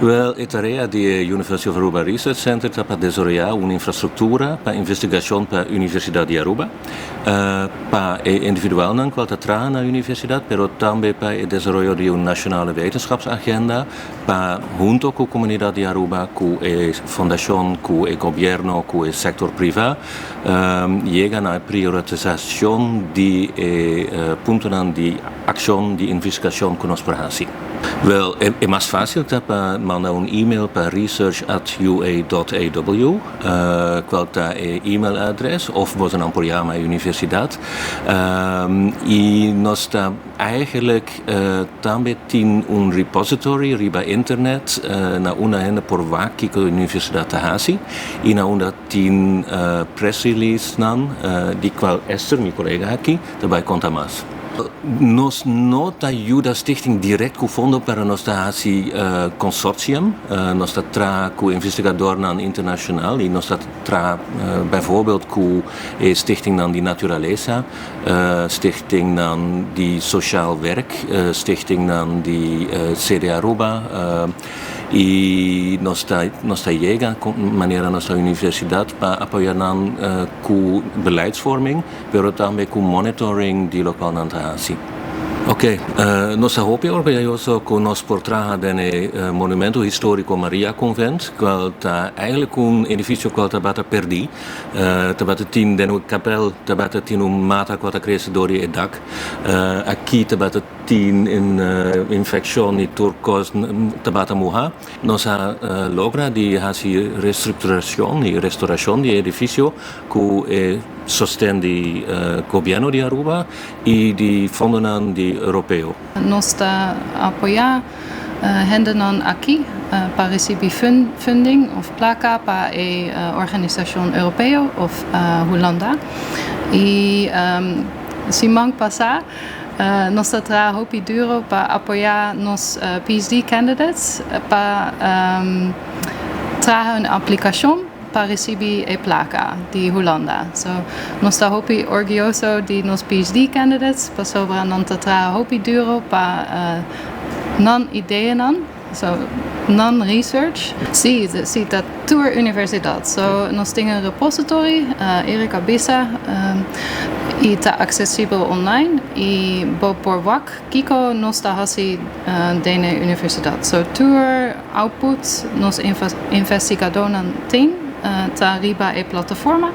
Wel, e tarea di University of Aruba Research Center ta pa desaroya un infrastructura pa investigacion pa Universidad di Aruba, pa e individualnan cual ta traha na universidad, pero tambe pa e desaroyo di un nacionale wetenschapsagenda pa hunto cu comunidad di Aruba, cu e fundacion, cu e gobierno, cu e sector priva, yega na e prioritisacion di e puntonan di accion di investigacion cu nos por haci. Wel, e mas facil ta pa manda un e-mail pa research@ua.aw, cual ta e e-mail adres, of bo nan por yama e universidad. Y nos ta eigenlijk tambe tin un repository riba internet na unda hende por wak kico e universidad ta haci y na unda tin press release nan di cual Esther, mi colega aki, ta bay conta mas. Nos no ta yuda stichting direct cu fondo, pero nos ta haci consortium. Nos ta traha cu investigadornan internacional y nos ta traha bijvoorbeeld cu e stichtingnan di naturalesa, stichtingnan di sociaal werk, stichtingnan di CD Aruba y nos ta yega manera nos universidad pa apoya nan cu beleidsvorming, pero tambe cu monitoring di loke nan ta haci. Ok, nos ta hopi orguyoso cu nos por traha den e monumento historico Maria Convent, cual ta eigenlijk un edificio cual tabata perdi. Tabata tin den un kapel, tabata tin un mata cual ta crece door di e dak. Aki tabata tin un infeccion y tur cos tabata muha. Nos a logra di haci restructuracion y restauracion di e edificio cu e sosten di gobierno di Aruba y di fondonan di europeo. Nos ta apoya hendenan aki pa ricibi funding of placa pa e organisacion europeo of Hulanda. Y siman pasa nos a traha hopi duro pa apoya nos PhD candidates pa traha un aplicacion pa ricibi e placa di Hulanda. So, nos ta hopi orguyoso di nos PhD candidates pasobra nan ta traha hopi duro pa nan ideanan, so nan research. Si, ta tur universidad. So nos tin un repository, Erika a bisa, y ta accesibel online y bo por wak kiko nos ta hasi den e universidad. So tur output nos investigadornan tin ta riba e plataforma.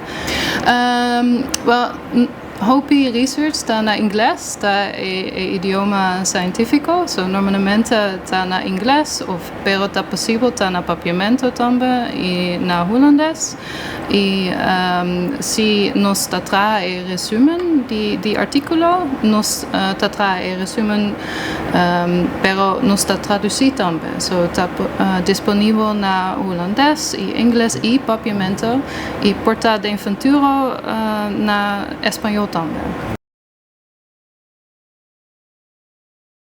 Well, hopi research ta na ingles, ta e idioma cientifico, so normalmente ta na ingles, of pero ta posibel ta na papiamento tambe y na hulandes. Y si nos ta traha e resumen di articulo, nos ta traha e resumen, pero nos ta traduci tambe. So ta disponibel na hulandes y ingles y papiamento y por ta den futuro na spaño tambe.